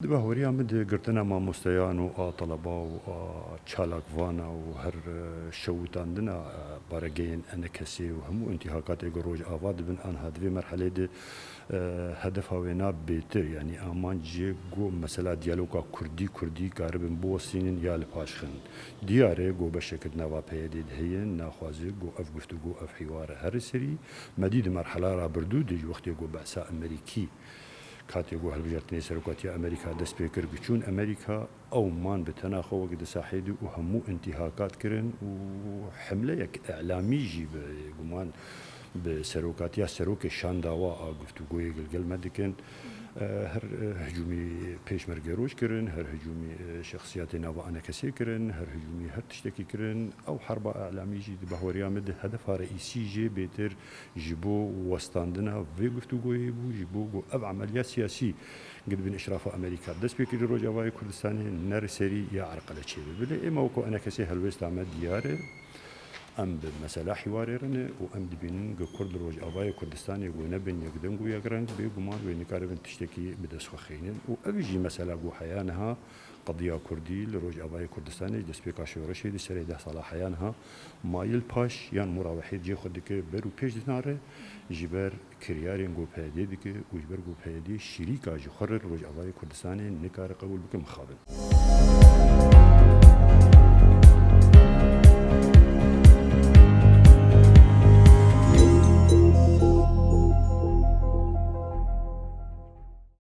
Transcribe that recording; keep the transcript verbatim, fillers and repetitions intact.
Di bahweriya min de girtina mamosteyan û a teleba û a çalakvana û her, e, şewitandina, e, baregehên ENKSê û hemû intîhakatê ku Rojava dibin, anha di vê merhelê de, e, hedefa wêna bêtir, yanî amancê ku mesela diyaloga Kurdî-Kurdî karibin biwestînin ya li paş xin. Diyar e ku beşeke di nava PYD'ê de heye, naxwaze ku ev guftûgo, ev hîwar here serî. Me dî di merhela rabirdû de ji wextê ku behsa Amerîkî, katê ku hilbijartinê serokatiya Amerîka dest pê kir, ku çûn Amerîka, ew man bi tena xwe wek di sahê de û hemû intîhakat kirin û hemleyek îlamî jî bi guman bi serokatiya serokê şandawa a guftûgoyê li gel me dikin. E, her, e, hicûmî pêşmerge roj kirin, her hicûmî, e, şexsiyatê nava ENKSê kirin, her hicûmî her tiştekî kirin. Ew herba îlamî jî di bahweriya min de hedefa reîsî jê bêtir ji bo westandina vê guftûgoyê bû, ji bo ku ev emeliyat siyasî ku dibin îşrafa Amerîka dest pê kir li Rojavayê Kurdistanê nere serî ya erqele çêbibe. Lê êma wekî ENKSê helwêsta me diyar e. Em bi mesela hîwarê re ne û em dibînin ku Kurd li Rojavayê Kurdistanê ku nebin yekdeng û yekreng, bêguman wê nikaribin tiştekî bi dest xwe xeynin û ev jî mesela ku heya niha, qediya Kurdî li Rojavayê Kurdistanê ji destpêka şoreşê di serê deh sala heya niha mayil paş yan murawehê cê xwe dike, ber û pêş dinare, ji ber kiryarên ku PYD dike û ji ber ku PYD şirîka ji xwe re li Rojavayê Kurdistanê nikare qebûl bike, mixabin.